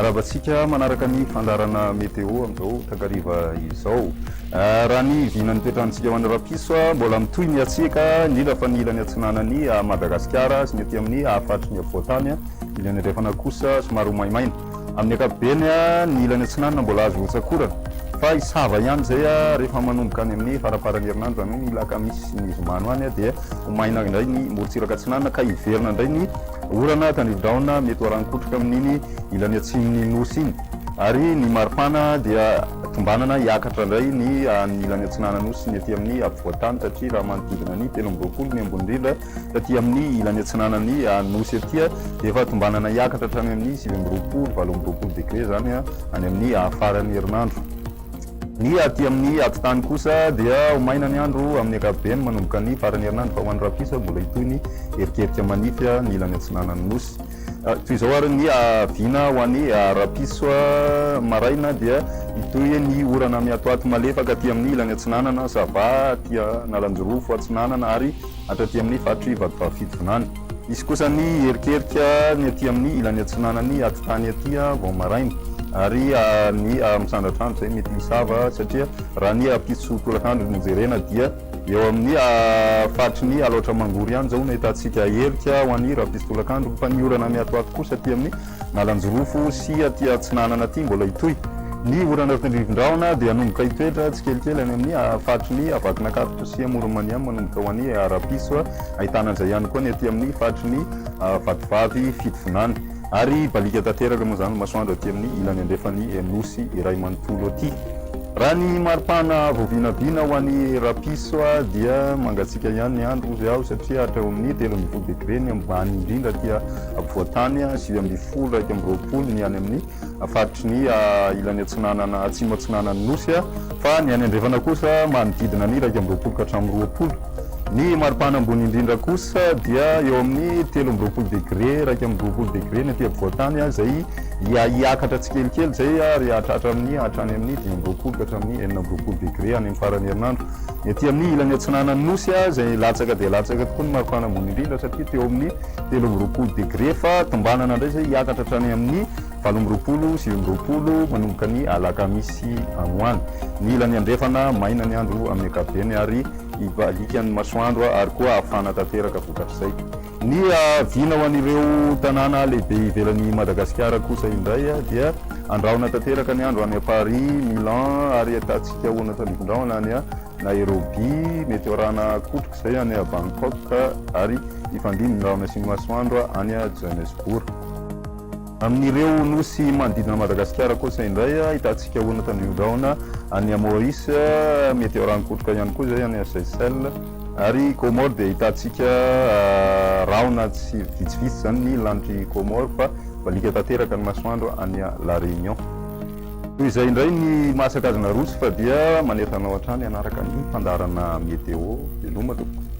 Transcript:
Miarahaba antsika manaraka ny fandaharana météo amin'izao takariva izao. Raha ny vinan'ny toetrantsika ho an'ny rahampitso, mbola mitohy ny hatsiaka, indrindra fa ny ilany atsinanan'i Madagasikara sy ny aty amin'ny faritry ny afovoan-tany, ny ilany andrefana kosa somary ho maimaina. Amin'ny ankapobeny, ny ilany atsinanana mbola azo rotsak'orana, fa hisava ihany izay rehefa manomboka any amin'ny faramparan'ny herinandro, izany hoe ny alakamisy sy ny zoma any ho any dia ho maina indray ny morontsiraka atsinanana ka hiverina indray ny orana tandrivi-drahona mety ho arahin-kotroka amin'iny ilany atsimon'ny Nosy iny ary ny maripana dia tombanana hiakatra indray ny any ilany atsinanan'Nosy sy ny aty amin'ny afovoan-tany satria raha manodidina ny 23 ny ambony indrindra taty amin'ny ilany atsinanan'ny Nosy aty dia efa tombanana hiakatra hatrany amin'ny 29, 28 degré izany any amin'ny faran'ny herinandro. Ny aty amin'ny atitany kosa dia ho maina ny andro amin'ny ankapobeny manomboka ny faran'ny herinandro fa ho an'ny rahampitso mbola hitohy ny erikerika manify ny ilany atsinanan'ny Nosy. Toy izao ary ny vina ho an'ny rahampitso maraina dia hitohy ny orana miatoato malefaka aty amin'ny ilany atsinanana, Sava, aty Analanjirofo atsinanana ary hatraty amin'ny faritr'i Vatovavy Fitovinany. Hisy kosa ny hierikerika ny aty amin'ny ilany atsinanan'ny atitany aty vao maraina ary ny misandratr'andro izay mety hisava satria raha ny ampitso tolakandro no jerena dia eo amin'ny faritry ny Alaotra Mangoro ihany izao no ahitantsika herika ho an'ny rahampitso tolakandro fa ny orana miatoato kosa aty amin'ny Analanjirofo sy aty atsinanana aty mbola hitohy. Ny orana tandrivin-drahona dia hanomboka hitoetra tsikelikely any amin'ny faritry ny Vakinankaratra sy Amoron'i Mania manomboka ho any Rapiso. Ahitana an'izay ihany koa ny aty amin'ny faritry ny Vatovavy Fitovinany. Ary baliaka tanteraka moa izany ny masoandro aty amin'ny ilany andrefan'ny Nosy iray manontolo aty. Raha ny maripana voavinavina ho an'i Rapiso dia mangatsiaka ihany ny andro hozy aho satria hatreo amin'ny 13 degré ny ambany indrindra aty afovoan-tany, 19, 21 ny any amin'ny faritry ny ilany atsinanana atsimo atsinanan'ny Nosy fa ny any andrefana kosa manodidina ny 21 ka hatramin'ny 20. Ny maripana ambony indrindra kosa dia eo amin'ny 23 degré, 21 degré ny aty afovoan-tany izay hiakatra tsikelikely izay ary hahatratra amin'ny hatrany amin'ny 25 ka hatramin'ny 26 degré any amin'ny faran'ny herinandro. Ny aty amin'ny ilany atsinanan'ny Nosy izay latsaka dia latsaka tokoa ny maripana ambony indrindra satria teo amin'ny 23 degré fa tombanana indray izay hiakatra hatrany amin'ny 28, 29 manomboka ny alakamisy any ho any. Ny ilany andrefana maina ny andro amin'ny ankapobeny ary hibaliaka ny masoandro ary koa hafana tanteraka vokatr'izay. Ny vina ho an'ireo tanàna lehibe ivelan'i Madagasikara kosa indray dia andrahona tanteraka ny andro any Paris, Milan ary ahitantsika orana tandrifindrahona any Nairobi, mety ho arahana kotroka izay any Bangkok ary hifandimby ny rahona sy ny masoandro any Johannesburg. Amin'ireo nosy manodidina an'i Madagasikara kosa indray, ahitantsika orana tandrifindrahona any Maurice, mety ho arahana kotroka ihany koa izay any Seychelles. Ary Comores dia ahitantsika rahona tsy vitsivitsy izany ny lanitr'i Comores fa baliaka tanteraka ny masoandro any La Réunion. Toy izay indray ny mahasakazona roso fa dia manentana anao hatrany hanaraka ny fandaharana météo. Veloma tompoko.